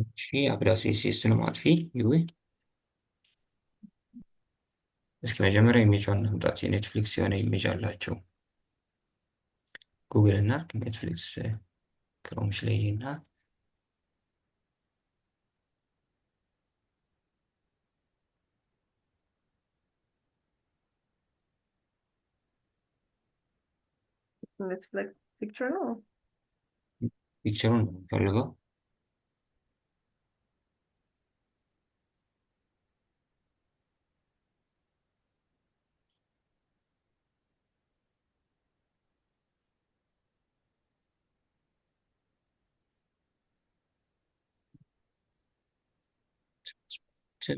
እሺ app.css ነው ማጥፊ ይሁን። እስኪ መጀመሪያ image ኧን እናምጣት። የ Netflix የሆነ image አላቸው። ጉግል እና Netflix Chrome ሽ ላይ እና Netflix picture ነው። picture ኡን ነው የምፈልገው።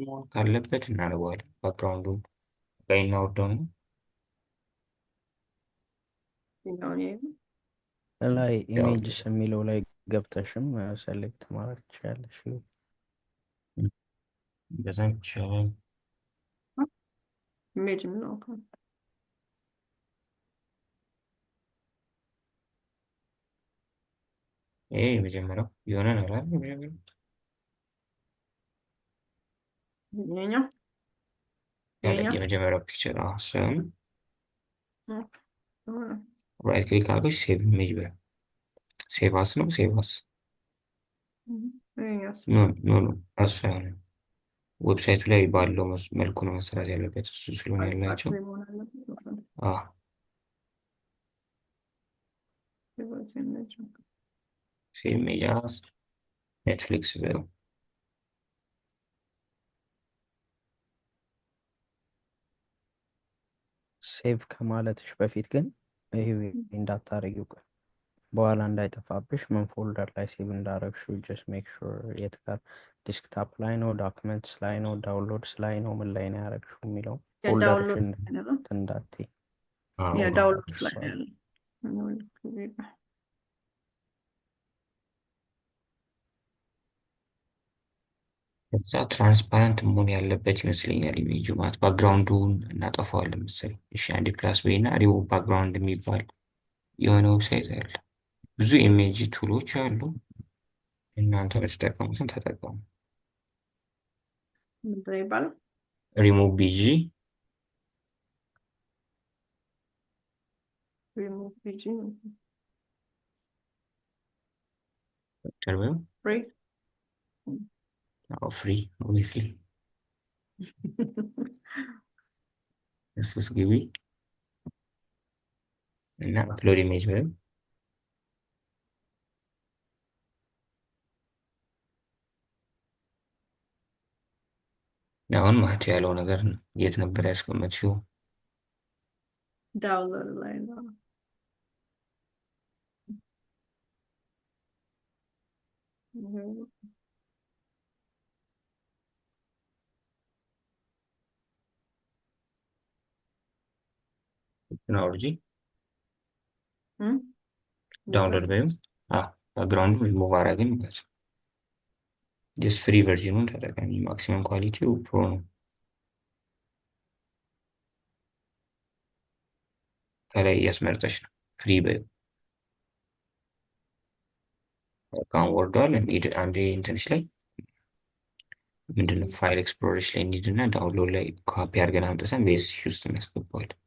መሆን ካለበት እናደርገዋለን። background ኡን ላይ እናወርደው ነው። የትኛውን ይሄ ላይ down images የሚለው ላይ ገብተሽም select ማድረግ ትችያለሽ። እንደዛ ይቻላል። image የሚለው okay። ይሄ የመጀመሪያው የሆነ ነገር አይደል? የመጀመሪያው ይሄኛው ያለ ይሄኛው የመጀመሪያው picture ስም okay። right click አድርገሽ save image በል። save as ነው save as ይሄኛውስ no no no እሱ አይሆንም። website ኡ ላይ ባለው መልኩ ነው መሰራት ያለበት እሱ ስለሆነ ያላቸው exactly መሆን አለበት ማለት ነው። አዎ save as image save image as Netflix በለው። save ከማለትሽ በፊት ግን ይሄ እንዳታረጊው ቆይ፣ በኋላ እንዳይጠፋብሽ ምን folder ላይ save እንዳረግሽው just make sure የት ጋር desktop ላይ ነው፣ documents ላይ ነው፣ downloads ላይ ነው፣ ምን ላይ ነው ያረግሽው የሚለው የ download folder ሽን ላይ ነው። እንዳትይ። አዎ የ download ላይ እሷ ነው ያለው። ከዛ transparent መሆን ያለበት ይመስለኛል ኢሜጁ ማለት background ኡን እናጠፋዋለን መሰለኝ። እሺ አንዴ ፕላስ በይ እና ሪሙቭ ባክግራውንድ የሚባል የሆነ website አለ። ብዙ image tool ኦች አሉ። እናንተ የምትጠቀሙትን ተጠቀሙ። ምንድን ነው የሚባለው? ሪሙቭ ቢጂ ሪሙቭ ቢጂ ተርበው ፍሪ free obviously እሱስ ግቢ እና upload image በይው። አሁን ማህት ያለው ነገር የት ነበር ያስቀመጥሽው? download ላይ ነው። እሱን አውርጂ ዳውንሎድ በይው። ባክግራውንዱ ሪሙቭ አደረግን ማለት ነው። just free version ኡን ተጠቀሚ። maximum quality ው pro ነው። ከላይ እያስመረጠች ነው። free በይው። በቃ አሁን ወርዷል። እንሂድ አንዴ እንትንሽ ላይ ምንድነው file explorer ሽ ላይ እንሂድ እና download ላይ ኮፒ አድርገን አምጥተን base ውስጥ እናስገባዋለን።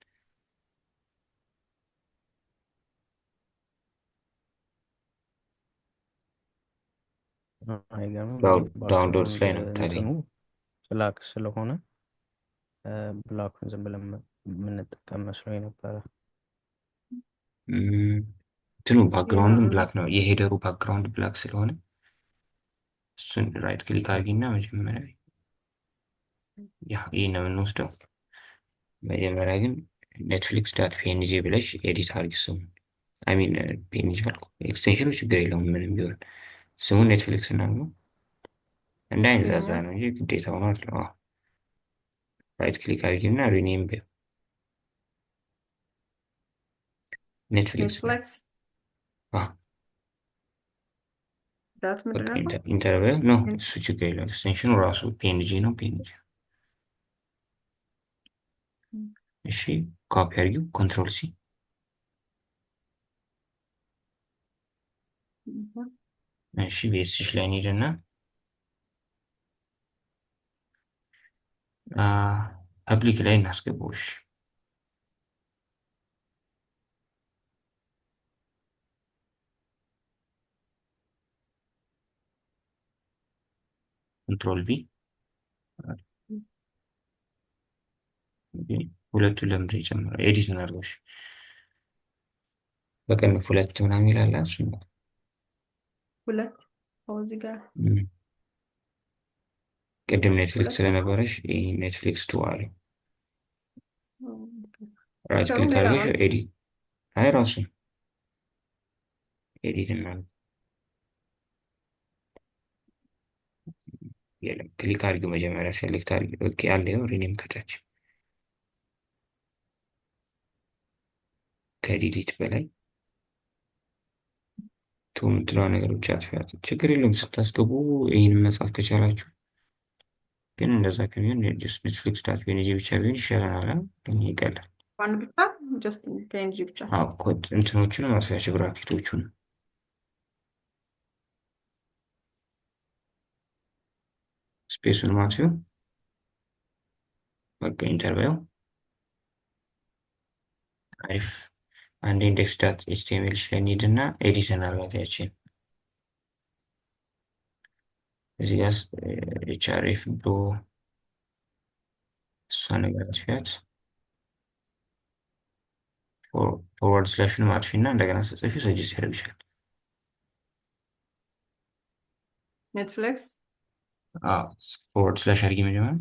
አይገርምም? እኔ downloads background ላይ ነው እንትኑ የምታገኘው። black ስለሆነ black ኡን ዝም ብለን የምንጠቀም መስሎኝ ነበረ። እም፣ እንትኑ background ኡን black ነው። የ header ኡ background black ስለሆነ እሱን right click አድርጊና መጀመሪያ ያ ይህ ነው የምንወስደው። መጀመሪያ ግን Netflix dot PNG ብለሽ edit አድርጊ ስሙን። I mean PNG አልኩ። extension ኡ ችግር የለውም ምንም ቢሆን ስሙን Netflix እናድርገው። እንዳይንዛዛ ይሄኛው ነው እንጂ ግዴታ ሆኖ አይደለም። አዎ right click አድርጊና rename በይው Netflix በይው። Netflix አዎ dot ምንድን በቃ ነው ያልከው? enter በይው። no እሱ ችግር የለውም። extension ኡ ራሱ PNG ነው። PNG እሺ፣ ኮፒ አድርጊው control C። እሺ VS ሽ ላይ እንሂድና Public ላይ እናስገባው። እሺ Control V። ሁለቱን ለምንድን ነው የጨመረው? Edit እናድርገው። እሺ በቅንፍ ሁለት ምናምን ይላል እሱ ነው። ሁለት እዚህ ጋር እም፣ ቅድም Netflix ሁለት ነው። ስለነበረሽ ይህ Netflix two አለ። Right picture ኡም click ሌላ አድርገሽ ነው። Edit። አይ ራሱ edit እናድርግ። የለም click አድርጊው መጀመሪያ select አድርጊ። Okay አለ ይኸው rename ከታች ከ delete በላይ two የምትለዋ ነገር ብቻ አጥፊያት። ችግር የለውም ስታስገቡ ይህንን መጻፍ ከቻላችሁ ግን እንደዛ ከሚሆን just Netflix dot PNG ብቻ ቢሆን ይሻለናል። አይደል? ለእኛ ይቀላል። አንድ ብቻ just PNG ብቻ። አዎ ኮድ እንትኖቹንም አጥፊያቸው bracket ኦቹን space ኡን አጥፊው። በቃ enter በይው። አሪፍ። አንድ index dot HTML ላይ እንሂድና edit እናድርጋት ያችን እዚህ ጋር href ብሎ እሷ ነገር አጥፊያት። Forward slash ን አጥፊና እንደገና ስትጽፊ suggest ያደርግሻል። Netflix Forward slash አድርጊ መጀመሪያ።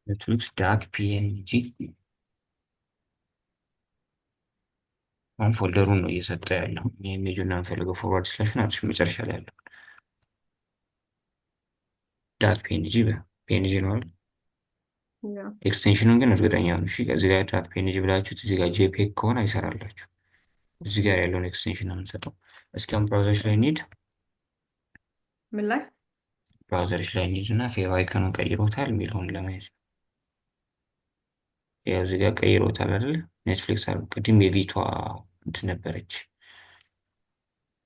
Netflix dot PNG አሁን folder ኡን ነው እየሰጠ ያለው። Image ኡን ነው የምንፈልገው። Forward slash ን አጥፊ መጨረሻ ላይ ያለው dot PNG PNG ነው አይደል? Yeah. Extension ኡን ግን እርግጠኛ ነው። እሺ እዚህ ጋር dot PNG ብላችሁት እዚህ ጋር JPEG ከሆነ አይሰራላችሁ። እዚህ ጋር ያለውን extension ነው የምንሰጠው። እስኪ አሁን browser ኦች ላይ እንሂድ። ምን ላይ? Browser ኦች ላይ እንሂድ እና favicon ኡን ቀይሮታል የሚለውን ለማየት ነው። ያው እዚህ ጋር ቀይሮታል አይደል? Netflix አሉ። ቅድም የቪቷ እንትን ነበረች፣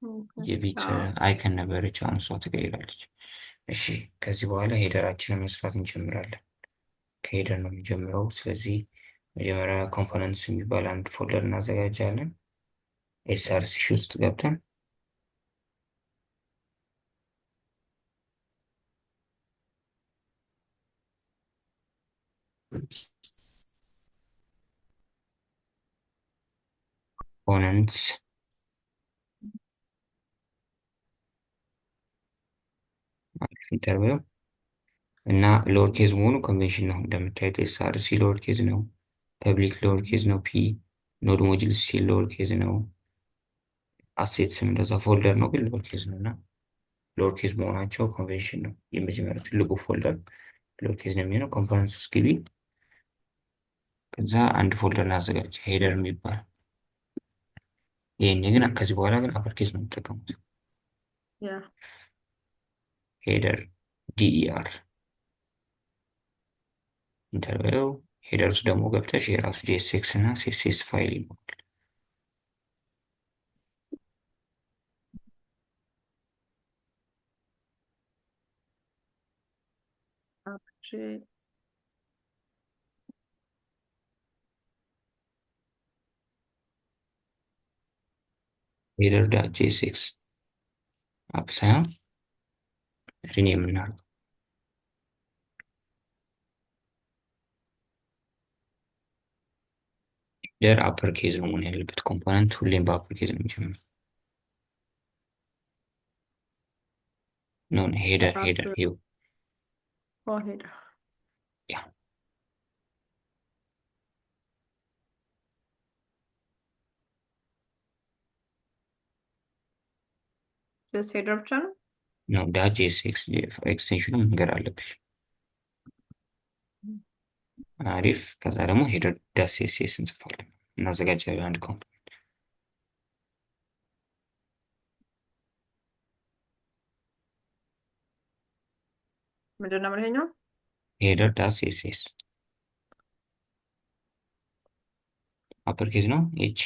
Okay. የቪት አዎ። Icon ነበረች። አሁን እሷ ተቀይራለች። እሺ ከዚህ በኋላ header ኣችንን መስራት እንጀምራለን። ከ header ነው የሚጀምረው። ስለዚህ መጀመሪያ components የሚባል አንድ folder እናዘጋጃለን። src ውስጥ ገብተን Components enter በይው እና lower case መሆኑ ኮንቬንሽን ነው። እንደምታዩት src lower case ነው። Public lower case ነው። P node module ሲል lower case ነው። Assets ም እንደዛ folder ነው ግን lower case ነው እና lower case መሆናቸው ኮንቬንሽን ነው። የመጀመሪያው ትልቁ folder lower case ነው የሚሆነው። Components ውስጥ ግቢ። ከዛ አንድ folder እናዘጋጅ header የሚባል ይሄኔ ግን ከዚህ በኋላ ግን upper case ነው የምጠቀሙት። Yeah. Header DER enter በይው። Header ውስጥ ደግሞ ገብተሽ የራሱ JSX እና CSS file ይኖራል። App Header dot JSX app ሳይሆን rename የምናደርገው header upper case ነው መሆን ያለበት። Component ሁሌም በ upper case ነው የሚጀምረው። No header header App ይኸው Oh, header. Yeah. Just header ብቻ ነው? ነው dot JSX extension ኡ መንገር አለብሽ። አሪፍ። ከዛ ደግሞ header dot CSS እንጽፋለን እናዘጋጃለን አንድ component። ምንድን ነው ይሄኛው? Header dot CSS upper case ነው H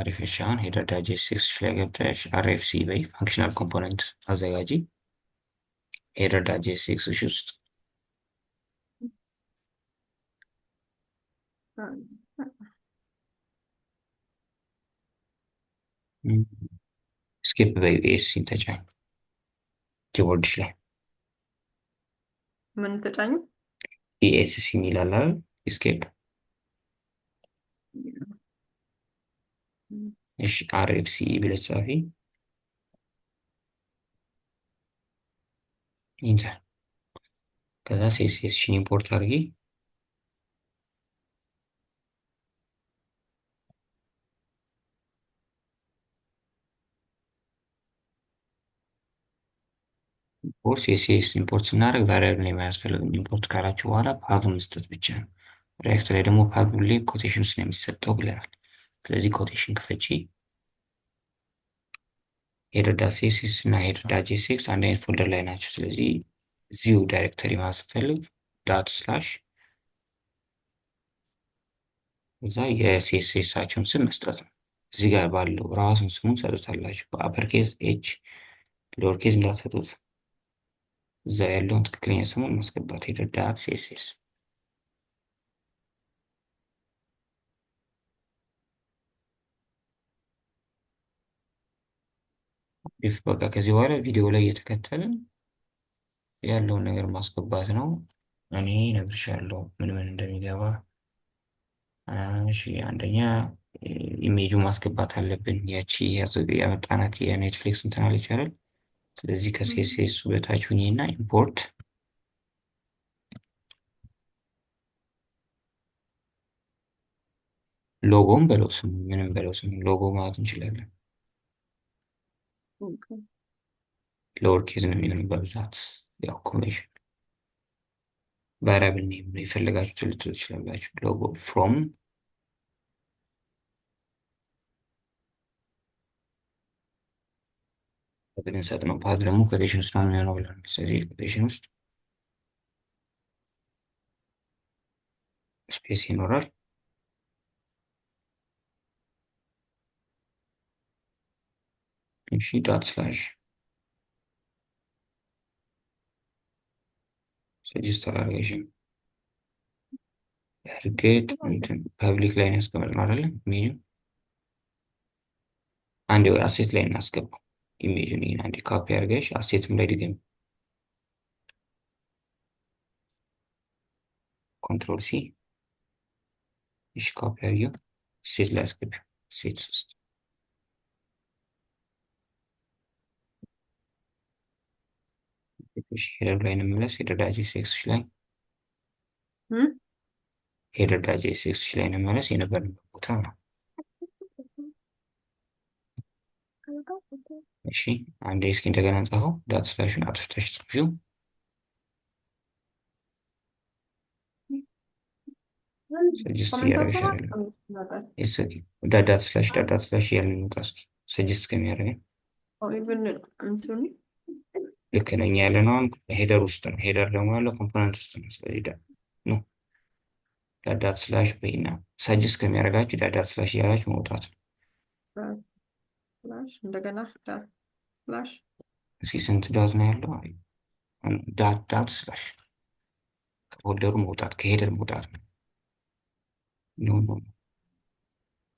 አሪፍ። እሺ አሁን header dot JSX ላይ ገብተሽ RFC በይ፣ functional component አዘጋጂ። header dot JSX ውስጥ escape በይ፣ ESC ን ተጫኝ keyboard ሽ ላይ። ምን ተጫኙ? ESC የሚል አለ አይደል? Escape። እሺ RFC ብለሽ ጻፊ፣ enter። ከዛ CSS ሽን import አድርጊ። Import CSS import ስናደርግ variable name አያስፈልግም። Import ካላችሁ በኋላ path ኡን መስጠት ብቻ ነው። React ላይ ደግሞ path ሁሌ quotation ውስጥ ነው የሚሰጠው ብለናል። ስለዚህ quotation ክፈቺ። Header dot CSS እና header dot JSX አንድ አይነት folder ላይ ናቸው። ስለዚህ እዚሁ directory ማስፈልግ dot slash እዛ የ CSS ኣቸውን ስም መስጠት ነው። እዚህ ጋር ባለው ራሱን ስሙን ሰጡታላችሁ። በ upper case H lower case እንዳትሰጡት፣ እዛ ያለውን ትክክለኛ ስሙን ማስገባት header dot CSS። ይፍ በቃ ከዚህ በኋላ ቪዲዮ ላይ እየተከተልን ያለውን ነገር ማስገባት ነው። እኔ እነግርሻለሁ ምን ምን እንደሚገባ። እሺ አንደኛ ኢሜጁ ማስገባት አለብን። ያቺ ያመጣናት የ Netflix እንትን አለች አይደል? ስለዚህ ከ CSS ኡ በታች ሁኚና import logo ም በለው ስሙ፣ ምንም በለው ስሙ ሎጎ ማለት እንችላለን። Lower case ነው የሚሆነው በብዛት ያው convention variable name ነው የፈለጋችሁት ልትሉ ትችላላችሁ። Logo from ልንሰጥ ነው። Path ደግሞ quotation ውስጥ ነው የሚሆነው ብለናል። ስለዚህ quotation ውስጥ space ይኖራል። እሺ dot slash suggest አላደረገሽም። እርግጥ እንትን public ላይ ነው ያስቀመጥነው አይደለ? ኢሜጁ አንዴ ወይ asset ላይ እናስገባው። Image ኡን ይሄን አንዴ ካፒ አድርገሽ asset ም ላይ ድገሚ። Control C። እሺ ካፒ አድርጊው asset ላይ አስገቢው። Asset ውስጥ እሺ header ላይ እንመለስ። Header dot JSX ላይ header dot JSX ላይ እንመለስ። የነበርንበት ቦታ ነው። እሺ አንዴ እስኪ እንደገና እንጻፈው። Dot slash ን አጥፍተሽ ጽፊው። Suggest እያደረገሽ አይደለም። Dot dot slash dot dot slash እያልን እንውጣ እስኪ suggest ከሚያደርገን። ልክ ነው። እኛ ያለነው አሁን header ውስጥ ነው። Header ደግሞ ያለው component ውስጥ ነው። ስለዚህ no dot dot slash በይና suggest ከሚያደርጋችሁ dot dot slash እያላችሁ መውጣት ነው። Slash እንደገና dot slash። እስኪ ስንት dot ነው ያለው? Dot dot slash ከ folder ኡ መውጣት ከ header መውጣት ነው። No no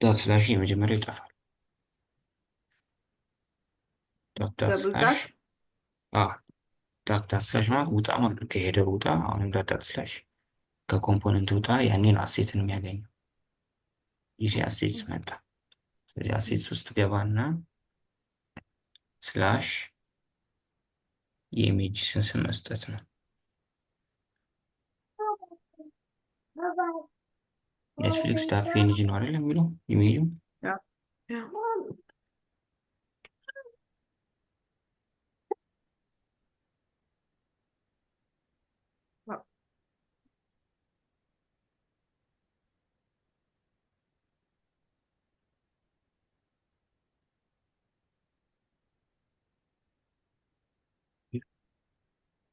dot slash የመጀመሪያው ይጠፋል። Dot dot Double slash dot. አ dot dot slash ማለት ውጣ ማለት ነው። ከ header ውጣ። አሁንም dot dot slash ከ component ውጣ። ያኔ ነው asset ን የሚያገኘው። ይህ assets መጣ። ስለዚህ assets ውስጥ ገባና slash የ image ስም መስጠት ነው። Netflix dot PNG ነው አይደል የሚለው ኢሜጁ። Yeah.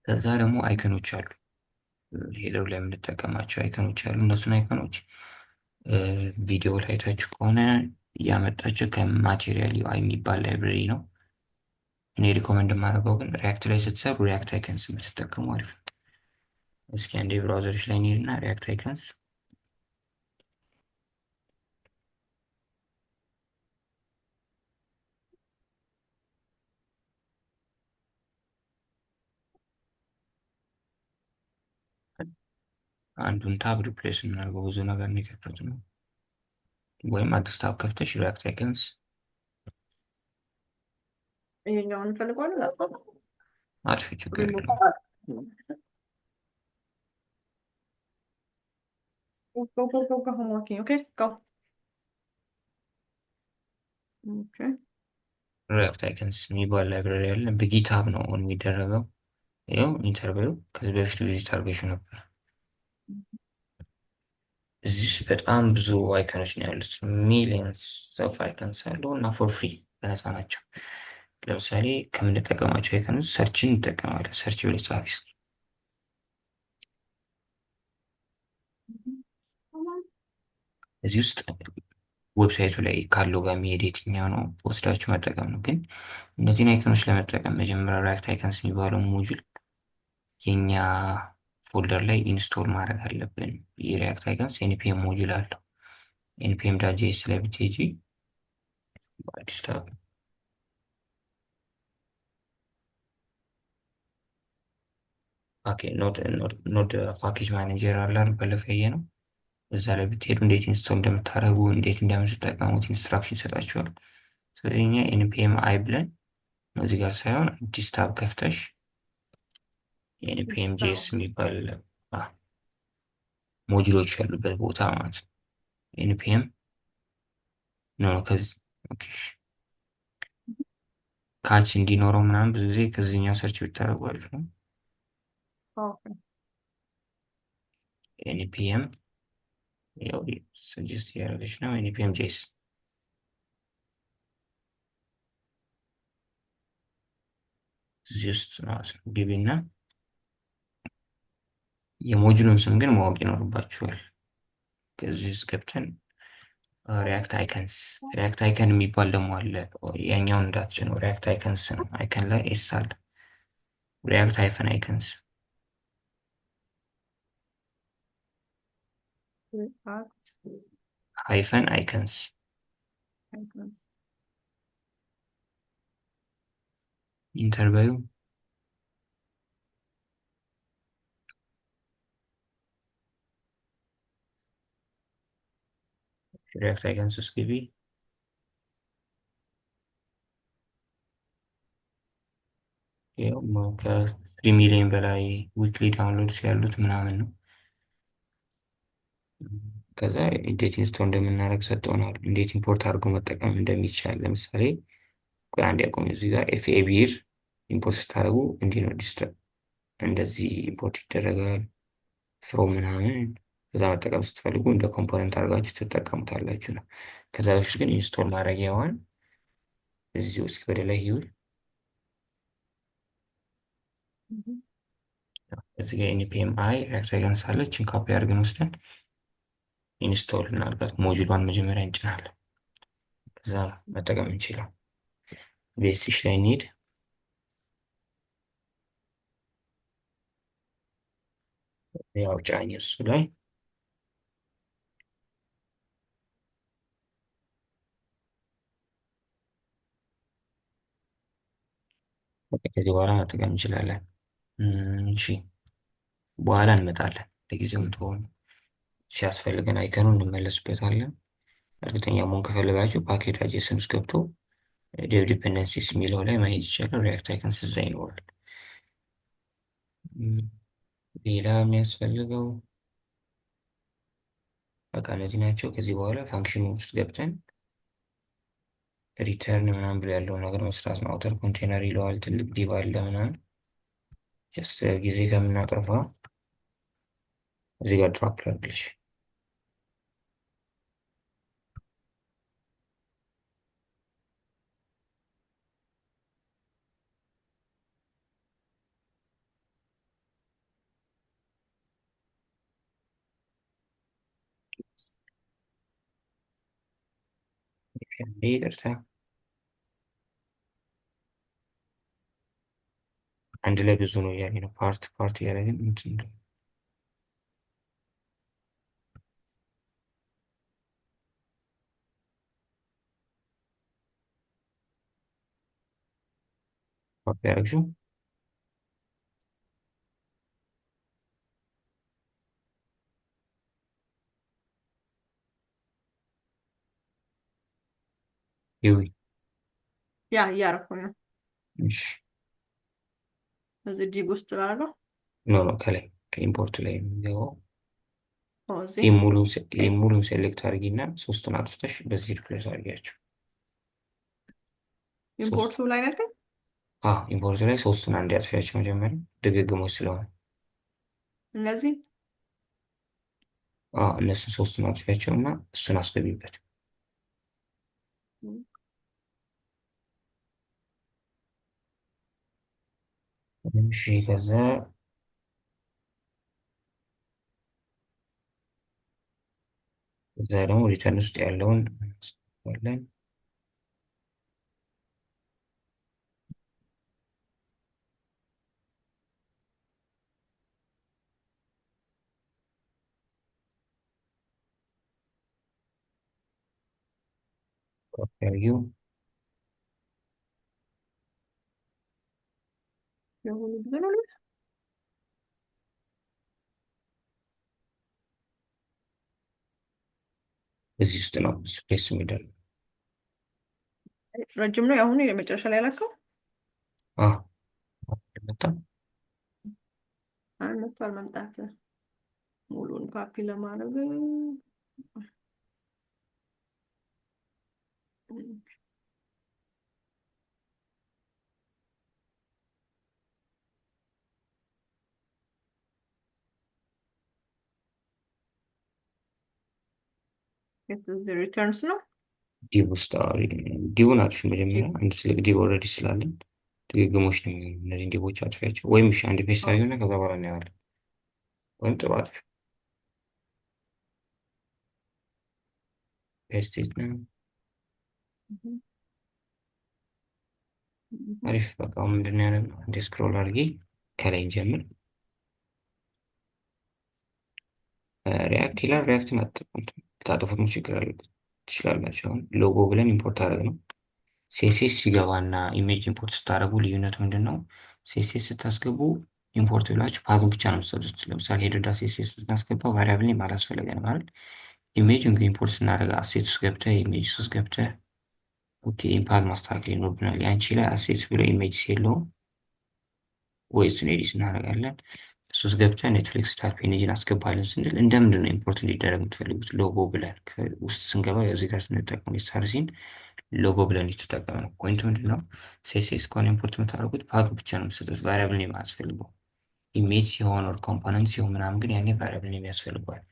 ከዛ ደግሞ icon ኦች አሉ። Header ኡ ላይ የምንጠቀማቸው icon ኦች አሉ። እነሱን icon ኦች ቪዲዮ ላይ አይታችሁ ከሆነ ያመጣቸው ከ Material UI የሚባል library ነው። እኔ recommend የማደርገው ግን React ላይ ስትሰሩ React Icons የምትጠቀሙ አሪፍ ነው። እስኪ አንዴ browser ኦች ላይ እንሂድና React Icons አንዱን tab replace እናድርገው። ብዙ ነገር ነው የከፈትነው። ወይም አዲስ tab ከፍተሽ React Icons ይሄኛውን እንፈልገዋለን። አሪፍ፣ ችግር የለውም። Go, go, go, go. I'm working. Okay, go. Okay. React Icons የሚባል library አለ። በ GitHub ነው on የሚደረገው። ይኸው enter በይው ከዚህ በፊት visit አድርገሽው ነበር። እዚህ ውስጥ በጣም ብዙ icon ኦች ነው ያሉት። Millions of icons አሉ እና for free በነፃ ናቸው። ለምሳሌ ከምንጠቀማቸው icon ኦች search ን እንጠቀማለን። Search ብለሽ ጻፊ እስኪ። እዚህ ውስጥ website ኡ ላይ ካለው ጋር የሚሄድ የትኛው ነው ወስዳችሁ መጠቀም ነው። ግን እነዚህን icon ኦች ለመጠቀም መጀመሪያ React Icons የሚባለው module የኛ folder ላይ install ማድረግ አለብን። የ React Icons npm module አለው። npm.js ላይ ብትሄጂ በአዲስ tab okay፣ Node package manager አለ አይደል? ባለፈው ያየነው እዛ ላይ ብትሄዱ እንዴት install እንደምታደርጉ እንዴት እንደምትጠቀሙት instruction ይሰጣችኋል። ስለዚህ እኛ npm i ብለን እዚህ ጋር ሳይሆን አዲስ tab ከፍተሽ npm js የሚባል module ኦች ያሉበት ቦታ ማለት ነው። npm no ከዚህ okay፣ እሺ። Cache እንዲኖረው ምናምን ብዙ ጊዜ ከዚህኛው search ብታደርጉ አሪፍ ነው። Okay. npm ያው suggest እያደረገች ነው። npm js እዚህ ውስጥ ማለት ነው ግቢና የ module ኡን ስም ግን ማወቅ ይኖርባችኋል። ከዚህ ውስጥ ገብተን React Icons React Icon የሚባል ደግሞ አለ። ያኛውን እንዳትጭነው React Icons ነው። Icon ላይ s አለ። React hyphen Icons React hyphen Icons icon. Enter በዩ React Icons ውስጥ ግቢ። ያው ከ 3 ሚሊዮን በላይ weekly downloads ያሉት ምናምን ነው። ከዛ እንዴት install እንደምናደርግ ሰጠውናል። እንዴት import አድርጎ መጠቀም እንደሚቻል ለምሳሌ ቆይ አንድ ያቆም እዚህ ጋር fa beer import ስታደርጉ እንዲህ ነው ዲስትራ እንደዚህ import ይደረጋል from ምናምን ከዛ መጠቀም ስትፈልጉ እንደ component አድርጋችሁ ትጠቀሙታላችሁ ነው። ከዛ በፊት ግን install ማድረጊያዋን እዚህ ውስጥ ወደ ላይ ይውል እዚህ ጋር npm i React Icons አለችን ኮፒ አድርገን ወስደን install እናድርጋት። Module ኧን መጀመሪያ እንጭናለን። ከዛ መጠቀም እንችላል። VSC ላይ እንሂድ። ያው ጫኝ እሱ ላይ በቃ ከዚህ በኋላ መጠቀም እንችላለን። እሺ በኋላ እንመጣለን። ለጊዜው ምትሆኑ ሲያስፈልገን icon ኑ እንመለስበታለን። እርግጠኛ መሆን ከፈለጋችሁ package JSON ውስጥ ገብቶ dev dependencies የሚለው ላይ ማየት ይቻላል። React Icons እዛ ይኖራል። እም፣ ሌላ የሚያስፈልገው በቃ እነዚህ ናቸው። ከዚህ በኋላ function ኑ ውስጥ ገብተን return ምናምን ብሎ ያለውን ነገር መስራት ነው። Outer container ይለዋል። ትልቅ div አለ ምናምን። Just ጊዜ ከምናጠፋ እዚህ ጋር drop ላድርግልሽ። ይቅርታ፣ አንድ ላይ ብዙ ነው እያለኝ ነው። Part part እያደረግን እንትን ነው። ኮፒ ያደረግሽው ይዊ። Yeah, እያደረኩ ነው። እሺ። እዚህ div ውስጥ ላለው No, ከላይ ከ import ላይ የሚገባው። እዚህ። ይህ ሙሉን select አድርጊና ሶስቱን አጥፍተሽ በዚህ replace አድርጊያቸው። Import ኡ ላይ ነገር። አዎ፣ import ላይ ሶስቱን አንድ አጥፊያቸው መጀመሪያ፣ ድግግሞች ስለሆነ። እነዚህ። አዎ፣ እነሱን ሶስቱን አጥፊያቸው እና እሱን አስገቢበት። እሺ፣ ከዛ ደግሞ return ውስጥ ያለውን እናስገባለን። ኮፒ አድርጊው። የሆኑ ብዙ ነው። እዚህ ውስጥ ነው space የሚደረግ። ረጅም ነው የአሁኑ የመጨረሻ ላይ ላከው። አዎ፣ መጣ። አይ፣ መጥቷል። መምጣት ሙሉን ኮፒ ለማድረግ። እዚህ returns ነው። Div ውስጥ div ን አጥፊ መጀመሪያ። አንድ ትልቅ div already ስላለን ድግግሞች ነው የሚሆኑ። እነዚህን div ኦች አጥፊያቸው ወይም እሺ አንድ paste አድርጊውና ከዛ በኋላ እናየዋለን። ወይም ጥሩ አጥፊ paste ነው። አሪፍ። በቃ አሁን ምንድን ነው ያደረግነው? አንዴ scroll አድርጌ ከላይ እንጀምር። React ይላል። React ን አትጠቀሙት፣ ብታጠፉት ችግር አለ ትችላላችሁ። አሁን ሎጎ ብለን import አደረግ ነው። CSS ሲገባ እና image import ስታደርጉ ልዩነቱ ምንድን ነው? CSS ስታስገቡ import ብላችሁ path ኡን ብቻ ነው የምትሰጡት። ለምሳሌ header dot CSS ስናስገባ variable name አላስፈለገንም ማለት። Image ን ግን import ስናደርግ asset ውስጥ ገብተህ image ውስጥ ገብተህ okay path ማስተካከል ይኖርብናል። ያንቺ ላይ assets ብሎ image የለውም ወይ? እሱን edit እናደርጋለን። እሱ ውስጥ ገብተህ Netflix dot PNG ን አስገባለን ስንል እንደምንድን ነው import እንዲደረግ የምትፈልጉት? ሎጎ ብለን ውስጥ ስንገባ እዚህ ጋር ስንጠቀም src ን ሎጎ ብለን እየተጠቀመ ነው። Point ኡ ምንድን ነው? CSS ከሆነ import የምታደርጉት path ኡ ብቻ ነው የምትሰጡት፣ variable name አያስፈልገው። Image ሲሆን or component ሲሆን ምናምን ግን ያኔ variable name ያስፈልገዋል።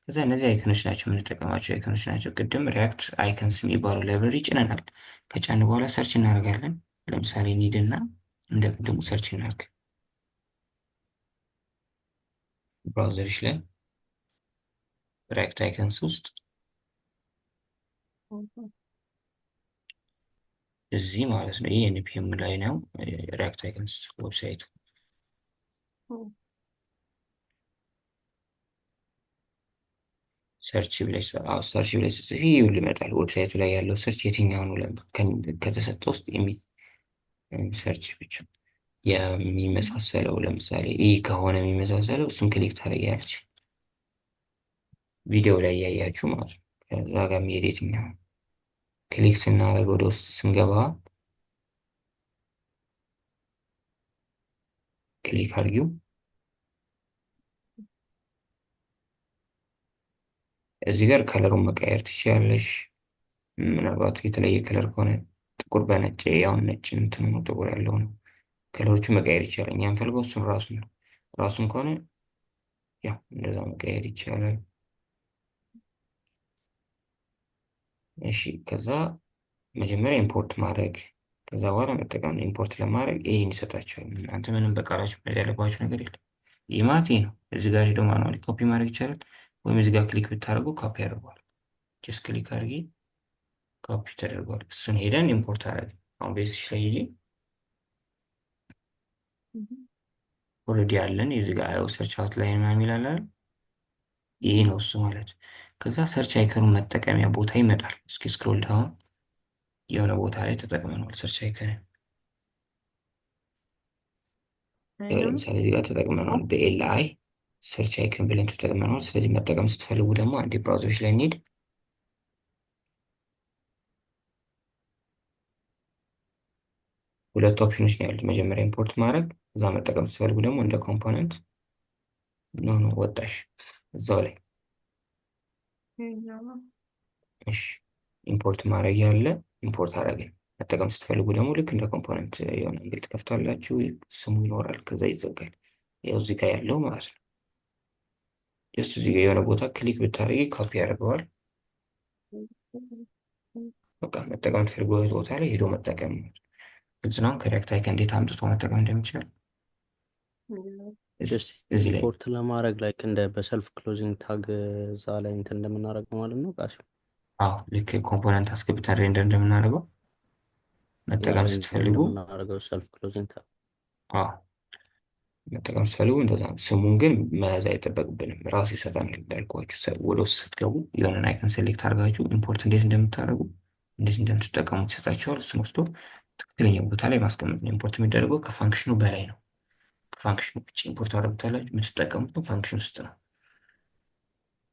ከዛ እነዚህ icon ኦች ናቸው፣ የምንጠቀማቸው icon ኦች ናቸው። ቅድም React Icons የሚባሉ library ጭነናል። ከጫን በኋላ search እናደርጋለን። ለምሳሌ need እና እንደ ቅድሙ search እናድርግ። Browser ሽ ላይ React Icons ውስጥ እዚህ ማለት ነው። ይህ npm ላይ ነው React Icons website ኡ። Search ብለሽ ስትጽፊ ይኸውልህ ይመጣል። Website ኡ ላይ ያለው search የትኛው ነው ከተሰጠ ውስጥ search ብቻ የሚመሳሰለው። ለምሳሌ ይህ ከሆነ የሚመሳሰለው እሱን click ታደርጊያለሽ። ቪዲዮ ላይ እያያችሁ ማለት ነው። ከዛ ጋር የሚሄድ የትኛው click ስናደርግ ወደ ውስጥ ስንገባ click አድርጊው። እዚህ ጋር color ኡን መቀየር ትችያለሽ። ምናልባት የተለየ color ከሆነ ጥቁር በነጭ ያው ነጭ እንትኑ ነው ጥቁር ያለው ነው። Color ኦቹ መቀየር ይቻላል። እኛ የምንፈልገው እሱን ራሱን ነው። ራሱን ከሆነ ያው እንደዛ መቀየር ይቻላል። እሺ፣ ከዛ መጀመሪያ import ማድረግ ከዛ በኋላ መጠቀም ነው። Import ለማድረግ ይሄን ይሰጣቸዋል። እናንተ ምንም በቃላችሁ መያዝ ያለባችሁ ነገር የለም። ይህ ማለት ይሄ ነው። እዚህ ጋር ሄዶ manually copy ማድረግ ይቻላል፣ ወይም እዚህ ጋር click ብታደርጉ ኮፒ ያደርገዋል። Just click አድርጊ፣ ኮፒ ተደርጓል። እሱን ሄደን import አደረግን። አሁን base ሽ ላይ ሂጂ። Already ያለን የዚህ ጋር IO search outline ምናምን ይላል አይደል? ይሄ ነው እሱ ማለት። ከዛ search icon ኑ መጠቀሚያ ቦታ ይመጣል። እስኪ scroll down፣ የሆነ ቦታ ላይ ተጠቅመነዋል search icon ን። ያው ለምሳሌ እዚህ ጋር ተጠቅመነዋል። በ li search icon ብለን ተጠቅመነዋል። ስለዚህ መጠቀም ስትፈልጉ ደግሞ አንዴ browser ኦች ላይ እንሂድ። ሁለት ኦፕሽኖች ነው ያሉት። መጀመሪያ import ማድረግ፣ እዛ መጠቀም ስትፈልጉ ደግሞ እንደ component። No, no፣ ወጣሽ እዛው ላይ። ይሄኛው ነው። እሺ፣ import ማድረግ ያለ import አደረግን። መጠቀም ስትፈልጉ ደግሞ ልክ እንደ component የሆነ angle ትከፍታላችሁ፣ ስሙ ይኖራል፣ ከዛ ይዘጋል። ያው እዚህ ጋር ያለው ማለት ነው። Just እዚህ ጋር የሆነ ቦታ click ብታደርጊ ኮፒ ያደርገዋል። በቃ መጠቀም ትፈልጉበት ቦታ ላይ ሄዶ መጠቀም ነው። ግልጽ ነው። ከ React icon እንዴት አምጥቶ መጠቀም እንደሚችል Just እዚህ ላይ Import ለማድረግ like እንደ በ self closing tag እዛ ላይ እንትን እንደምናደርገው ማለት ነው። ቃሲ አዎ፣ ልክ component አስገብተን render እንደምናደርገው ያ መጠቀም render ስትፈልጉ እንደምናደርገው self closing tag። አዎ፣ መጠቀም ስትፈልጉ እንደዛ ነው። ስሙን ግን መያዝ አይጠበቅብንም፣ ራሱ ይሰጠናል። እንዳልኳችሁ ወደ ውስጥ ስትገቡ የሆነን icon select አድርጋችሁ import እንዴት እንደምታደርጉ፣ እንዴት እንደምትጠቀሙት ይሰጣችኋል። እሱን ወስዶ ትክክለኛ ቦታ ላይ ማስቀመጥ ነው። Import የሚደረገው ከ function ኑ በላይ ነው። ከ function ኑ ውጭ import አድርጉታላችሁ፣ የምትጠቀሙት ነው function ውስጥ ነው።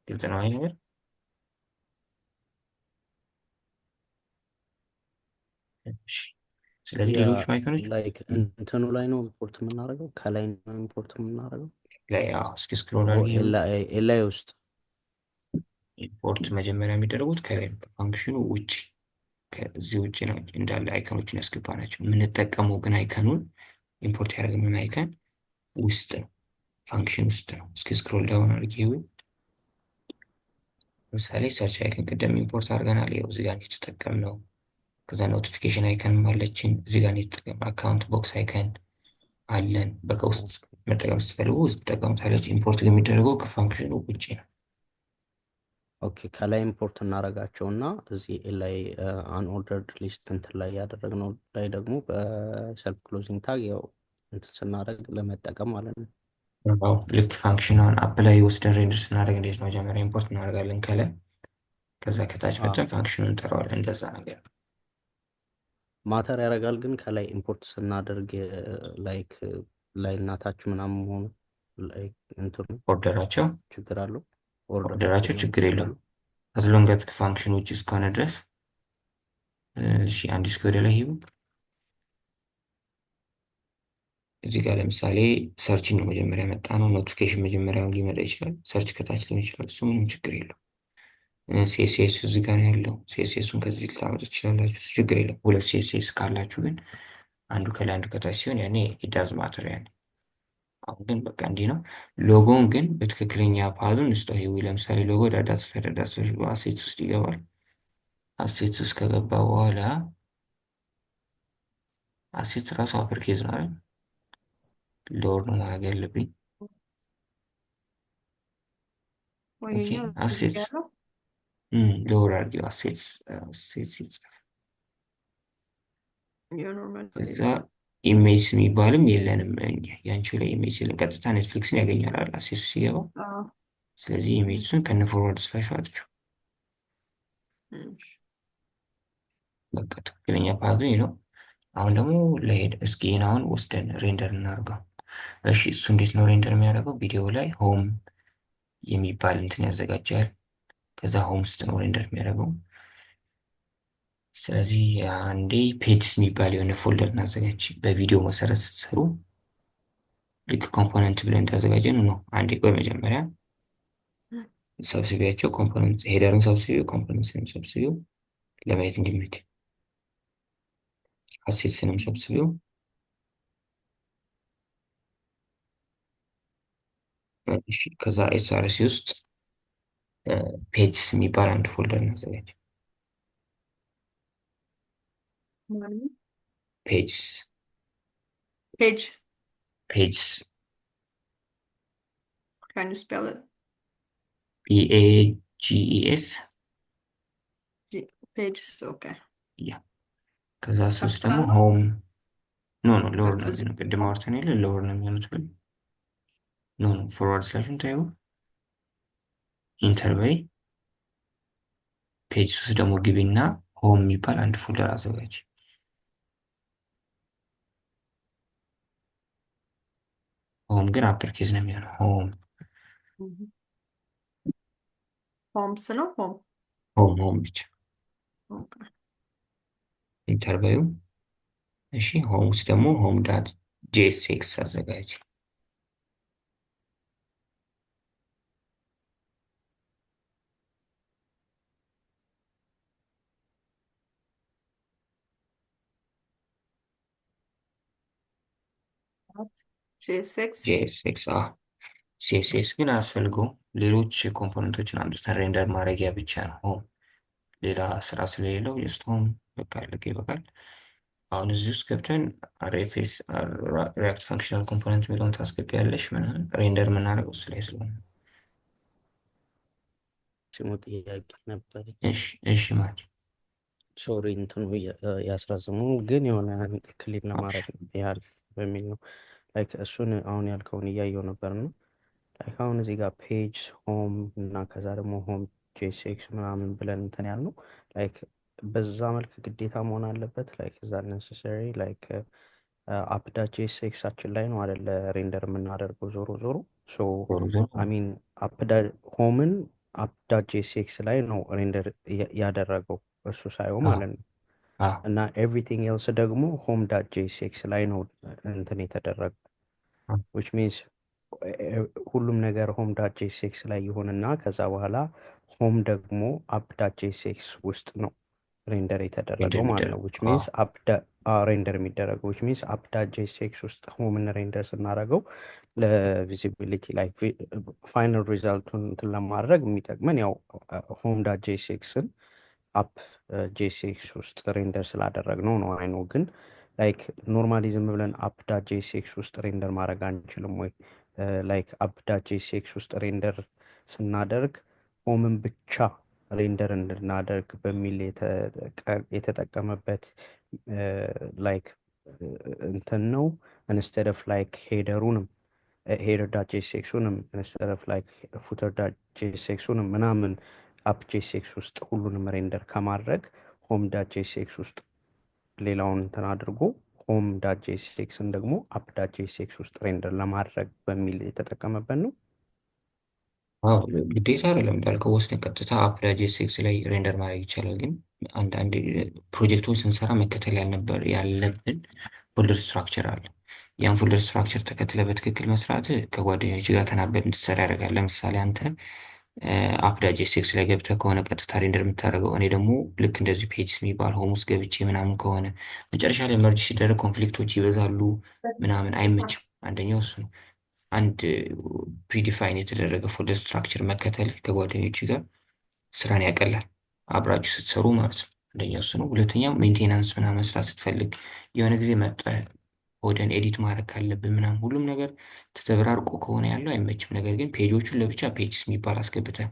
ግልጽ ነው ይሄ ነገር? እሺ። ስለዚህ ያ ሌሎች icon ኖች Like እንትኑ ላይ ነው import የምናደርገው፣ ከላይ ነው import የምናደርገው። ላይ አዎ፣ እስኪ scroll አድርጌ li ውስጥ Import መጀመሪያ የሚደረጉት ከላይ ነው፣ ከ function ኑ ውጭ፣ ከዚህ ውጭ ነው እንዳለ icon ኖችን ያስገባናቸው። የምንጠቀመው ግን icon ኑን import ያደረግነውን icon ውስጥ ነው፣ function ውስጥ ነው። እስኪ scroll down አድርጌ ለምሳሌ search icon ቅድም import አድርገናል። ይኸው እዚህ ጋር ነው የተጠቀምነው። ከዛ notification icon አለችን፣ እዚህ ጋር ነው የተጠቀምነው። Account box icon አለን። በቃ ውስጥ መጠቀም ስትፈልጉ ውስጥ ትጠቀሙታለች። Import ግን የሚደረገው ከ function ኑ ውጭ ነው። Okay፣ ከላይ import እናደርጋቸው እና እዚህ ላይ unordered list እንትን ላይ ያደረግነው ላይ ደግሞ በ self closing tag ያው እንትን ስናደርግ ለመጠቀም ማለት ነው። አዎ፣ ልክ function ኗን app ላይ ወስደን render ስናደርግ እንዴት ነው? መጀመሪያ import እናደርጋለን ከላይ፣ ከዛ ከታች መጥተን function ኑን እንጠራዋለን። እንደዛ ነገር ነው። Matter ያደርጋል ግን ከላይ import ስናደርግ like ላይ እና ታች ምናምን መሆኑ like እንትኑ Order ኣቸው ችግር አለው? Order ኣቸው Order ኣቸው ምናምን ችግር ችግር የለውም አለው? As long as ከ function ውጭ እስከሆነ ድረስ። እሺ፣ አንድ እስኪ ወደ ላይ ሂቡ። እዚህ ጋር ለምሳሌ search ን ነው መጀመሪያ መጣ ነው። Notification መጀመሪያ ሊመጣ ይችላል። Search ከታች ሊሆን ይችላል። እሱ ምንም ችግር የለው። CSS እዚህ ጋር ነው ያለው። CSS ኡን ከዚህ ልታመጡ ትችላላችሁ። እሱ ችግር የለም። ሁለት CSS ካላችሁ ግን አንዱ ከላይ አንዱ ከታች ሲሆን ያኔ it does matter ያኔ። አሁን ግን በቃ እንዲህ ነው። ሎጎውን ግን በትክክለኛ path ኡን እንስጠው። ይሄ ለምሳሌ logo dot dot slash dot dot slash ብሎ assets ውስጥ ይገባል። Assets ውስጥ ከገባ በኋላ assets ራሱ upper case ነው አይደል? Lower ነው ማድረግ ያለብኝ። Okay። ይሄኛው እዚህ Assets ጋር ያለው Lower አድርጊው። Assets assets ይጻፍ። የ normal ከዛ images የሚባልም የለንም እኛ፣ ያንቺው ላይ image የለም። ቀጥታ Netflix ን ያገኛል አይደል? Assets ኡ ሲገባ። ስለዚህ images ኡን ከነ forward slash አጥፊው። በቃ ትክክለኛ ፓዙ ይህ ነው። አሁን ደግሞ ለሄድ እስኪ ይህን አሁን ወስደን render እናድርገው። እሺ፣ እሱ እንዴት ነው render የሚያደርገው? ቪዲዮ ላይ home የሚባል እንትን ያዘጋጃል። ከዛ home ውስጥ ነው render የሚያደርገው። ስለዚህ አንዴ pages የሚባል የሆነ folder እናዘጋጅ። በቪዲዮ መሰረት ስትሰሩ ልክ component ብለን እንዳዘጋጀን ነው። አንዴ ቆይ፣ መጀመሪያ ሰብስቢያቸው፣ component header ን ሰብስቢው፣ component ንም ሰብስቢው ለማየት እንዲመች፣ assets ንም ሰብስቢው። እሺ፣ ከዛ src ውስጥ pages የሚባል አንድ folder እናዘጋጅ። Pages. Page. Pages. Can you spell it? PAGES. P Pages, okay. Yeah, ከዛ ሶስት ደግሞ ካፒታል ነው። Home, no, no, lower ነው እዚህ የሚሆነው። ቅድም አውርተን የለ lower ነው የሚሆኑት ግን no, no, forward slash ኡን ታዩ enter በይ። Page ሶስት ደግሞ ግቢና home የሚባል አንድ folder አዘጋጅ። Home ግን upper case ነው የሚሆነው። Home. Homes ነው home. Home, home ብቻ። Okay. Enter በዩ። እሺ፣ home ውስጥ ደግሞ home.jsx አዘጋጅ። JSX. JSX. CSS ግን አያስፈልገውም። ሌሎች component ኦችን አምጥተን render ማድረጊያ ብቻ ነው home። ሌላ ስራ ስለሌለው just home በቃ አለቀ፣ ይበቃል። አሁን እዚህ ውስጥ ገብተን RFC, React Functional Component የሚለውን ታስገቢያለሽ ምናምን render የምናደርገው እሱ ላይ ስለሆነ። ስሙ ጥያቄ ነበር። እሺ እሺ ማለት Sorry, እንትኑ ያስረዝሙ ግን የሆነ clear አብሽር። ለማድረግ ያህል በሚል ነው። Like እሱን አሁን ያልከውን እያየው ነበር ነው። Like አሁን እዚህ ጋር page home እና ከዛ ደግሞ home JSX ምናምን ብለን እንትን ያልነው like በዛ መልክ ግዴታ መሆን አለበት? Like is that necessary? Like app.jsx ኣችን ላይ ነው አደለ render የምናደርገው ዞሮ ዞሮ? So ዞሮ ዞሮ I mean app home ን app.jsx ላይ ነው render ያደረገው እሱ ሳይሆን ማለት ነው። እና everything else ደግሞ home.jsx ላይ ነው እንትን የተደረገው, which means ሁሉም ነገር home.jsx ላይ ይሆንና ከዛ በኋላ home ደግሞ app.jsx ውስጥ ነው render render የተደረገው ማለት ነው። የሚደረገው Which means app render የሚደረገው, which means app.jsx ውስጥ home ን render ስናደርገው ለ visibility ላይ final result ኡን እንትን ለማድረግ የሚጠቅመን ያው home.jsx ን app JSX ውስጥ render ስላደረግነው ነው። I know, ግን like normally ዝም ብለን app.jsx ውስጥ render ማድረግ አንችልም ወይ? Like app.jsx ውስጥ render ስናደርግ home ን ብቻ render እንድናደርግ በሚል የተጠቀመበት like እንትን ነው instead of like header ኡንም header.jsx ኡንም instead of like footer.jsx ኡንም ምናምን app JSX ውስጥ ሁሉንም render ከማድረግ home.jsx ውስጥ ሌላውን እንትን አድርጎ home.jsx ን ደግሞ app.jsx ውስጥ render ለማድረግ በሚል የተጠቀመበት ነው። አዎ፣ ግዴታ አይደለም እንዳልከው ወስደን ቀጥታ app.jsx ላይ render ማድረግ ይቻላል። ግን አንዳንድ ፕሮጀክቶች ስንሰራ መከተል ያልነበር ያለብን folder structure አለ። ያን folder structure ተከትለ በትክክል መስራት ከጓደኞች ጋር ተናበህ እንድትሰራ ያደርጋል። ለምሳሌ አንተ app.jsx ላይ ገብተህ ከሆነ ቀጥታ render የምታደርገው፣ እኔ ደግሞ ልክ እንደዚህ pages የሚባል home ውስጥ ገብቼ ምናምን ከሆነ መጨረሻ ላይ merge ሲደረግ conflict ኦች ይበዛሉ ምናምን አይመችም። አንደኛው እሱ ነው። አንድ predefine የተደረገ folder structure መከተል ከጓደኞች ጋር ስራን ያቀላል፣ አብራችሁ ስትሰሩ ማለት ነው። አንደኛው እሱ ነው። ሁለተኛው maintenance ምናምን መስራት ስትፈልግ የሆነ ጊዜ መጠህ ወደን edit ማድረግ ካለብን ምናምን ሁሉም ነገር ተዘበራርቆ ከሆነ ያለው አይመችም። ነገር ግን page ኦቹን ለብቻ pages የሚባል አስገብተህ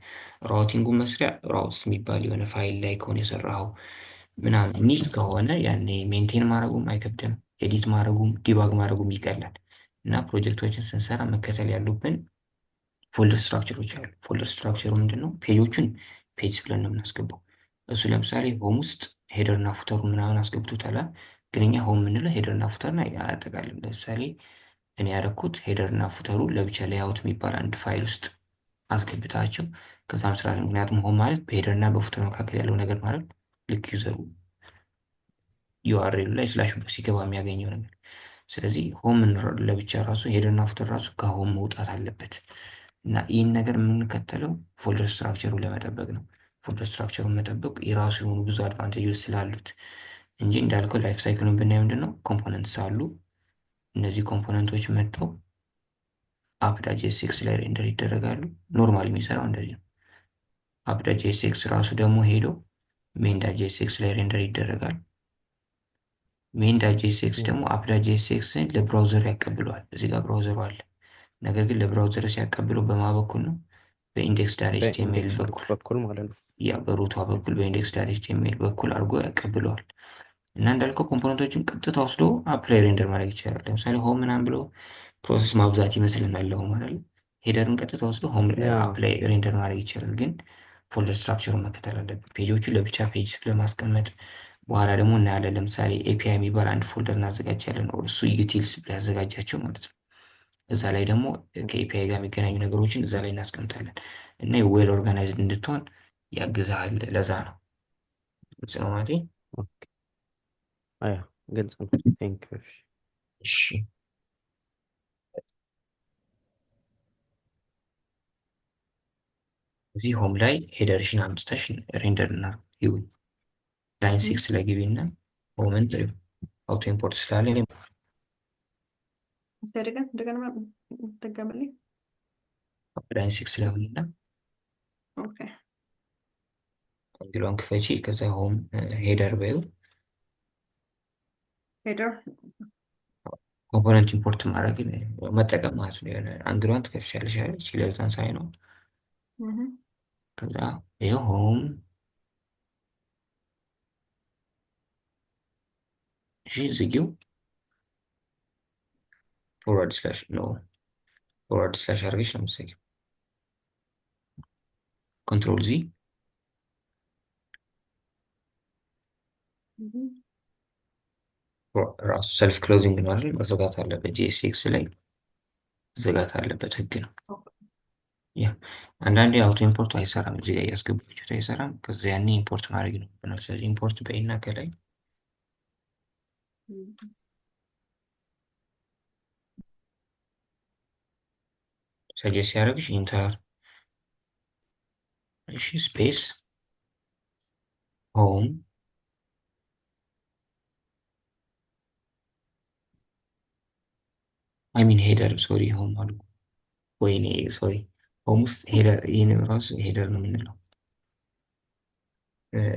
routing ኡን መስሪያ routes የሚባል የሆነ ፋይል ላይ ከሆነ የሰራኸው ምናምን neat ከሆነ ያኔ maintain ማድረጉም አይከብድም፣ edit ማድረጉም debug ማድረጉም ይቀላል። እና ፕሮጀክቶችን ስንሰራ መከተል ያሉብን folder structure ኦች አሉ። Folder structure ኡ ምንድን ነው? Page ኦቹን pages ብለን ነው የምናስገባው። እሱ ለምሳሌ home ውስጥ header እና footer ኡ ምናምን አስገብቶታል። ግን እኛ home የምንለው header እና footer ን አያጠቃልም። ለምሳሌ እኔ ያደረኩት header እና footer ኡ ለብቻ layout የሚባል አንድ ፋይል ውስጥ አስገብታቸው ከዛ መስራት። ምክንያቱም home ማለት በ header እና በ footer መካከል ያለው ነገር ማለት ልክ user ኡ URL ኡ ላይ slash ብሎ ሲገባ የሚያገኘው ነገር። ስለዚህ home ለብቻ ራሱ header እና footer ራሱ ከ home መውጣት አለበት። እና ይህን ነገር የምንከተለው folder structure ኡን ለመጠበቅ ነው። Folder structure ኡን መጠበቅ የራሱ የሆኑ ብዙ advantage ኦች ስላሉት እንጂ እንዳልከው life cycle ኡን ብናይ ምንድን ነው components አሉ። እነዚህ component ኦች መጥተው app.jsx ላይ render ይደረጋሉ። Normal የሚሰራው እንደዚህ ነው። app.jsx ራሱ ደግሞ ሄዶ main.jsx ላይ render ይደረጋል። main.jsx ደግሞ app.jsx ን ለ browser ያቀብለዋል። እዚህ ጋር browser ኡ አለ። ነገር ግን ለ browser ሲያቀብለው በማ በኩል ነው? በ index.html በ index dot በኩል በኩል ማለት ነው። ያ በ root ኧ በኩል በ index dot HTML በኩል አድርጎ ያቀብለዋል። እና እንዳልከው component ኦችን ቀጥታ ወስዶ app ላይ render ማድረግ ይቻላል። ለምሳሌ home ምናምን ብሎ process ማብዛት ይመስልናል ለ home አይደል? Header ን ቀጥታ ወስዶ home ያ app ላይ render ማድረግ ይቻላል። ግን folder structure ኡን መከተል አለብን። Page ኦቹን ለብቻ page ለማስቀመጥ በኋላ ደግሞ እናያለን። ለምሳሌ API የሚባል አንድ folder እናዘጋጃለን። እሱ utils ብሎ ያዘጋጃቸው ማለት ነው። እዛ ላይ ደግሞ ከ API ጋር የሚገናኙ ነገሮችን እዛ ላይ እናስቀምጣለን እና well organized እንድትሆን ያግዝሃል። ለዛ ነው። ግልጽ ነው ማለት። Okay። Yeah ግልጽ ነው። Thank you። እሺ። እሺ፣ እዚህ home ላይ header ሽን አምጥተሽ render እናድርግ። ይሁን line 6 ላይ ግቢ እና home ን ጥሪው auto import ስላለ። እስኪ እንደገና ደገምልኝ። Line 6 ላይ ሁኚና Okay. Angle ኧን ክፈቺ። ከዛ home header በይው። Header. Component import ማድረግ መጠቀም ማለት ነው። የሆነ angle ኧን ትከፍቻለሽ አይደል? ለዛን ሳይ ነው። ከዛ ይኸው home። እሺ ዝጊው። Forward slash ነው፣ forward slash አድርገሽ ነው የምትዘጊው። Control Z. ራሱ self closing ነው አይደል? መዘጋት አለበት። JSX ላይ መዘጋት አለበት፣ ህግ ነው። Yeah፣ አንዳንዴ auto import አይሰራም፣ እዚህ ጋር እያስገባችሁት አይሰራም። ከዛ ያኔ import ማድረግ ነው። ስለዚህ import በይና ከላይ suggest ሲያደርግሽ enter፣ እሺ space home, I mean header, sorry, home አልኩ። ወይኔ sorry፣ home ውስጥ header፣ ይህን ራሱ header ነው የምንለው።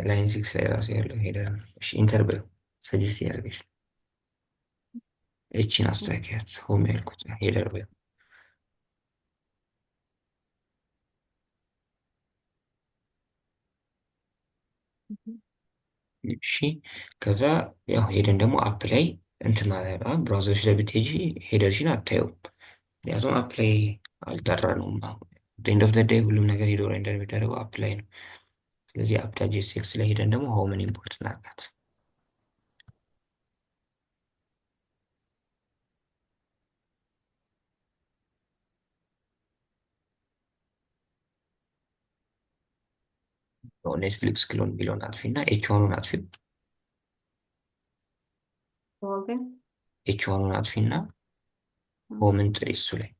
Line 6 ላይ ራሱ ያለው header ነው። እሺ enter በይው suggest ያደርግሽ። እቺን አስተካክያት፣ home ያልኩት header በይው። እሺ ከዛ ያው ሄደን ደግሞ app ላይ እንትን ማለት ነው። Browser ኦች ላይ ብትሄጂ header ሽን አታየውም። ምክንያቱም app ላይ አልጠራነውም። End of the day ሁሉም ነገር ሄዶ render የሚደረገው app ላይ ነው። ስለዚህ app dot JSX ላይ ሄደን ደግሞ home ን import እናድርጋት። Netflix clone የሚለውን አጥፊ እና H1 ኡን አጥፊ። Okay. H1 ኡን አጥፊ እና home ን ጥሪ እሱ ላይ።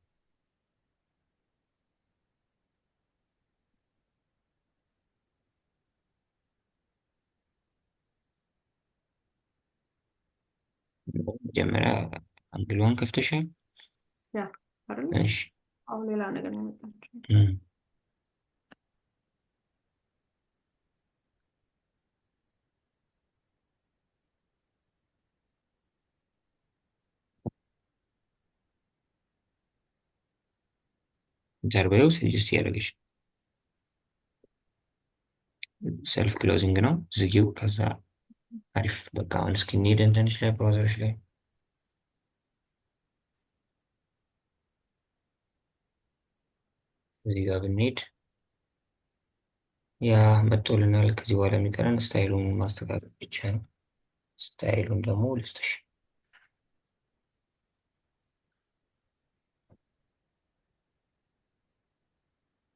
መጀመሪያ angle ኧን ከፍተሻል። Yeah አይደል? እሺ። አሁን ሌላ ነገር ነው የመጣችው። Enter በይው suggest እያደረገች self closing ነው። ዝጊው። ከዛ አሪፍ በቃ አሁን እስኪ እንሂድ እንትንሽ ላይ browser ኦች ላይ እዚህ ጋር ብንሄድ yeah መጥቶልናል። ከዚህ በኋላ የሚቀረን style ኡን ማስተካከል ብቻ ነው። Style ኡን ደግሞ ልስጥሽ።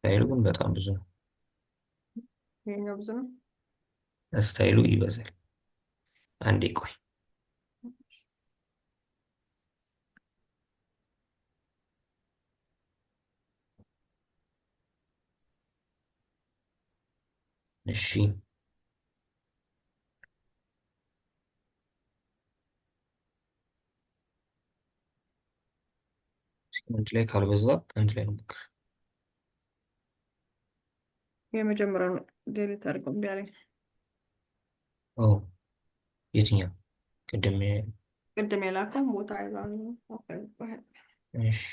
Style ኡ ግን በጣም ብዙ ነው። ይሄኛው ብዙ ነው። Style ኡ ይበዛል። አንዴ ቆይ። እሺ እስኪ አንድ ላይ ካልበዛ አንድ ላይ እንሞክር። የመጀመሪያውን delete አድርገው እምቢ አለኝ። ኦ የትኛው? ቅድም ቅድም የላከው ቦታ አይዟል። Okay, go ahead. እሺ።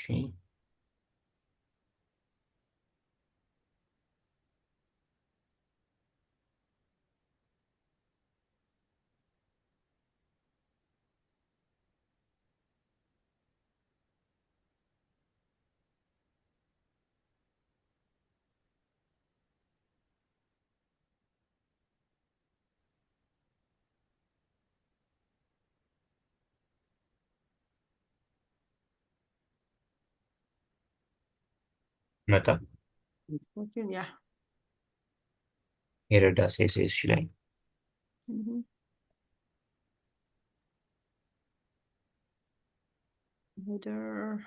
መጣ። Yeah. Header dot CSS ላይ Header.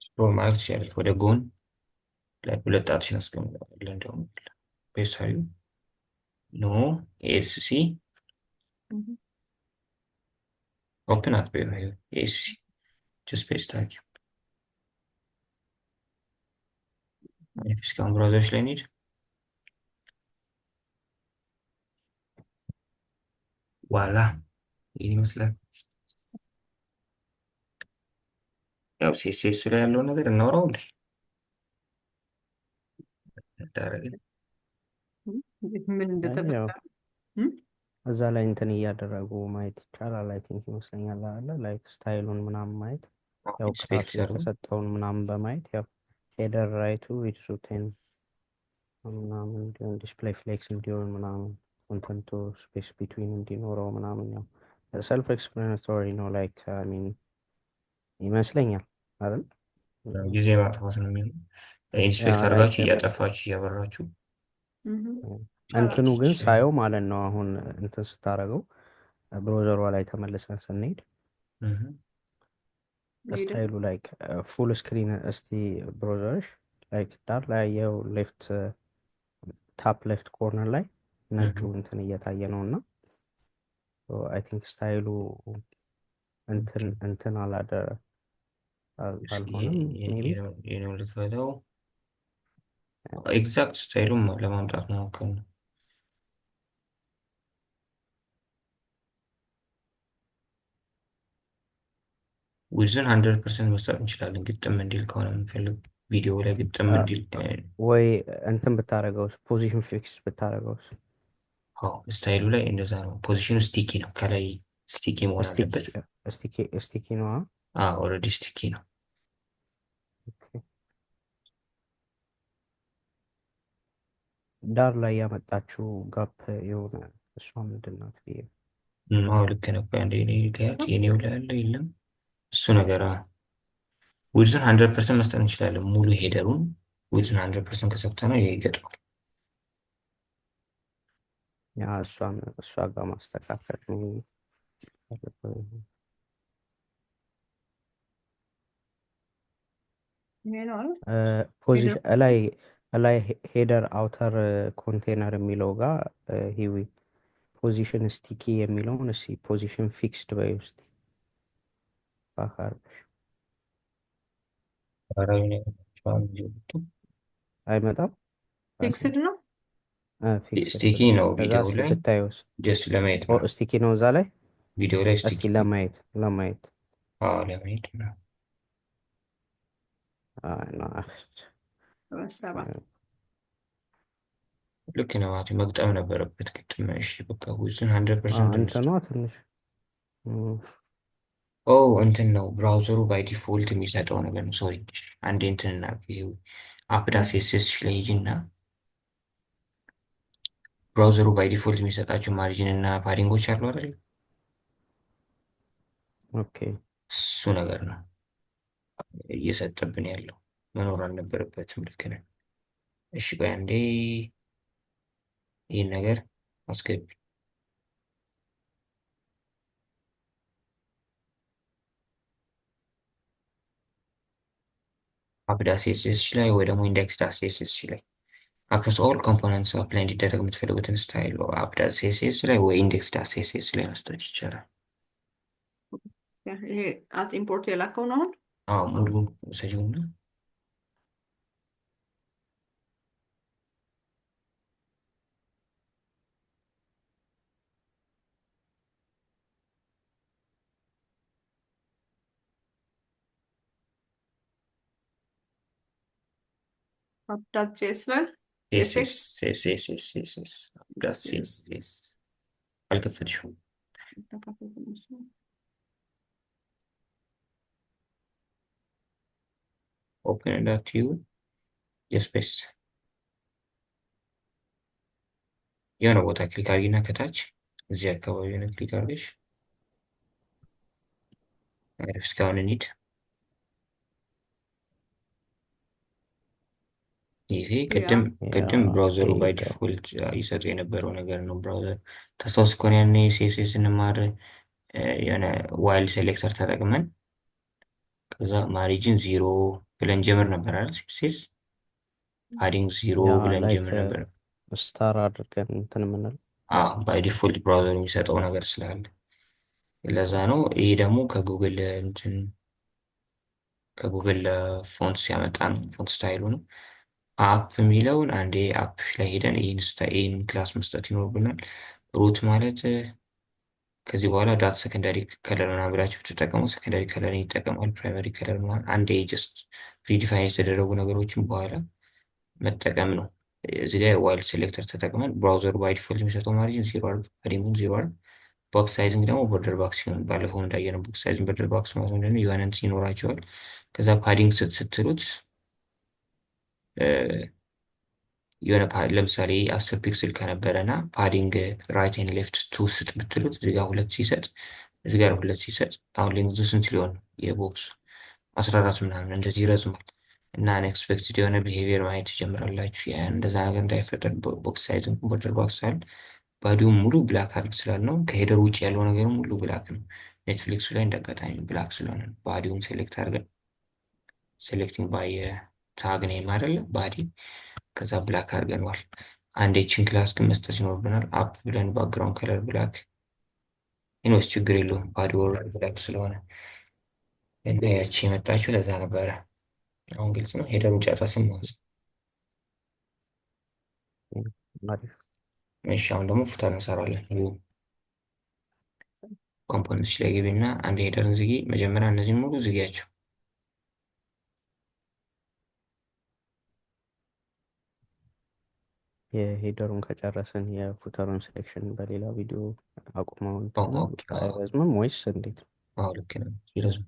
Scroll ማለት ትችላለች። ወደ ጎን ላይ ሁለት ጣትሽን አስቀምጣለሁ። እንደውም paste አድርጊው። No, ASC open አትበይው። ASC just paste አድርጊው። አሪፍ። እስኪ አሁን browser ኦች ላይ እንሂድ። Voila ይህን ይመስላል። ያው CSS ላይ ያለውን ነገር እናውራው እንዴ እንዳደረግን ምን ያው እንደተፈጠረ እዛ ላይ እንትን እያደረጉ ማየት ይቻላል። I think ይመስለኛል አለ like style ኡን ምናምን ማየት ያው inspect class ኡ አድርጎ የተሰጠውን ምናምን በማየት ያው header right ኡ width ኡ 10 ምናምን እንዲሆን display flex እንዲሆን ምናምን content ኡ space between እንዲኖረው ምናምን ያው self explanatory ነው like I mean ይመስለኛል አይደል? ጊዜ ማጥፋት ነው የሚሆነው። Yeah. Inspect like አድርጋችሁ እያጠፋችሁ እያበራችሁ እንትኑ ማየት ግን ይችላል። ሳየው ማለት ነው አሁን እንትን ስታደርገው browser ሯ ላይ ተመልሰን ስንሄድ style ኡ like full screen እስቲ browser ሽ like ዳር ላይ ያየው left top left corner ላይ ነጩ እንትን እየታየ ነው እና I think style ኡ እንትን እንትን አልሆነም maybe. የኔው ልክፈተው። Exact style ኡን ለማምጣት መሞከር ነው። Width ን 100% መስጠት እንችላለን። ግጥም እንዲል ከሆነ የምንፈልግ ቪዲዮ ላይ ግጥም እንዲል ወይ እንትን ብታደርገውስ position fix ብታደርገውስ? አዎ style ኡ ላይ እንደዛ ነው። Position ኑ sticky ነው። ከላይ sticky መሆን አለበት። Sticky ነው። Already sticky ነው። Okay። ዳር ላይ ያመጣችው gap የሆነ እሷ ምንድን ናት ብዬ ነው። አዎ ልክ ነው። ቆይ አንዴ እኔ ልያት የኔው ላይ ያለ የለም እሱ ነገር width ኡን 100% መስጠት እንችላለን። ሙሉ header ኡን width ኡን 100% ከሰጠነው ይሄ ይገጥማል። Yeah, እሷን እሷ ጋር ማስተካከል ነው ያለብን። ይሄ ነው አይደል? Position እላይ እላይ header outer container የሚለው ጋር ሂዊ position sticky የሚለውን እስኪ position fixed በይ ውስጥ back አድርገሽ ኧረ የኔ ናቸው። አይመጣም። Fixed ነው። Fixed Sticky ብለሽ ነው ከዛ ቪዲዮ እስቲ ላይ ብታየውስ? Just ለማየት ኦ ነው። Sticky ነው እዛ ላይ ቪዲዮ ላይ እስቲ Sticky ነው። ለማየት ለማየት። አዎ ለማየት ነው። አይ፣ 7. ልክ ነው ማለት መግጠም ነበረበት ግጥም። እሺ በቃ width ኡን 100% እንስጥ። እንትኗ ትንሽ ኦ እንትን ነው browser ኡ by default የሚሰጠው ነገር ነው። Sorry አንዴ እንትን እናድርግ። ይሄ app dot CSS ላይ ሂጂና browser ኡ by default የሚሰጣቸው margin እና padding ኦች አሉ አይደል? Okay. እሱ ነገር ነው እየሰጠብን ያለው መኖር አልነበረበትም። ልክ ነህ። እሺ ቆይ አንዴ ይህን ነገር አስገቢ። App dot CSS ላይ ወይ ደግሞ index dot CSS ላይ across all components apply እንዲደረግ የምትፈልጉትን style app dot CSS ላይ ወይ index dot CSS ላይ መስጠት ይቻላል። ይሄ at import የላከው ነው አሁን። አዎ ሙሉ ውሰጂውና App dot JS ላይ CSS CSS CSS CSS app dot CSS አልከፈትሽውም። ተካፈቱ። Open እንዳትዪው just paste የሆነ ቦታ click አድርጊና ከታች እዚህ አካባቢ የሆነ click አድርገሽ አሪፍ። እስካሁን እንሂድ። ይሄ ያ ቅድም ያ ቅድም browser ኡ by ሄደ። default ይሰጡ የነበረው ነገር ነው። Browser ታስታውስ ከሆነ ያኔ CSS ስንማር የሆነ while selector ተጠቅመን ከዛ margin 0 ብለን ጀምር ነበር አይደል? CSS padding 0 ያ ብለን like ጀምር ነበር። Star አድርገን እንትን የምንለው። አዎ by default browser ኡ የሚሰጠው ነገር ስላለ ለዛ ነው። ይሄ ደግሞ ከጉግል እንትን ከ Google font ሲያመጣ ነው፣ font style ኡ ነው። App የሚለውን አንዴ app ላይ ሄደን ይህን class መስጠት ይኖርብናል። Root ማለት ከዚህ በኋላ dot secondary color ምናምን ብላችሁ ብትጠቀሙ secondary color ን ይጠቀማል። Primary color ምናምን አንዴ just predefine የተደረጉ ነገሮችን በኋላ መጠቀም ነው። እዚህ ላይ while selector ተጠቅመን browser ኡ by default የሚሰጠው margin 0 አርግ፣ padding ኡን 0 አርግ። Box sizing ደግሞ border box ሲሆን ባለፈው እንዳየነው box sizing border box ማለት ምንድነው? የሆነ እንትን ይኖራቸዋል። ከዛ padding ስትሉት የሆነ ለምሳሌ 10 pixel ከነበረ እና padding right and left 2 ስጥ ብትሉት እዚህ ጋር 2 ሲሰጥ እዚህ ጋር 2 ሲሰጥ አሁን length ኡ ስንት ሊሆን ነው? የ box ኡ 14 ምናምን እንደዚህ ይረዝማል። እና unexpected የሆነ behavior ማየት ትጀምራላችሁ። ያ እንደዛ ነገር እንዳይፈጠር box sizing border box አለ። Body ውን ሙሉ black አድርግ ስላልነው ከ header ውጭ ያለው ነገር ሙሉ black ነው። ኔትፍሊክሱ ላይ እንዳጋጣሚ black ስለሆነ ነው። Body ውን select አድርገን selecting by tag name አይደለ body ከዛ black አድርገነዋል። አንድ ኤችን class ግን መስጠት ይኖርብናል። App ብለን background color black anyways ችግር የለውም body already black ስለሆነ እና ያቺ የመጣችው ለዛ ነበረ። አሁን ግልጽ ነው። Header ኡን ጨረስን ማለት ነው። አሪፍ። እሺ አሁን ደግሞ footer እንሰራለን። Components ላይ ግቢና አንድ header ን ዝጊ። መጀመሪያ እነዚህን ሙሉ ዝጊያቸው። የ header ኡን ከጨረስን የ footer ኡን section በሌላ ቪዲዮ አቁመው እንትን Okay። አይረዝምም ወይስ እንዴት ነው? አዎ ልክ ነው። ይረዝም።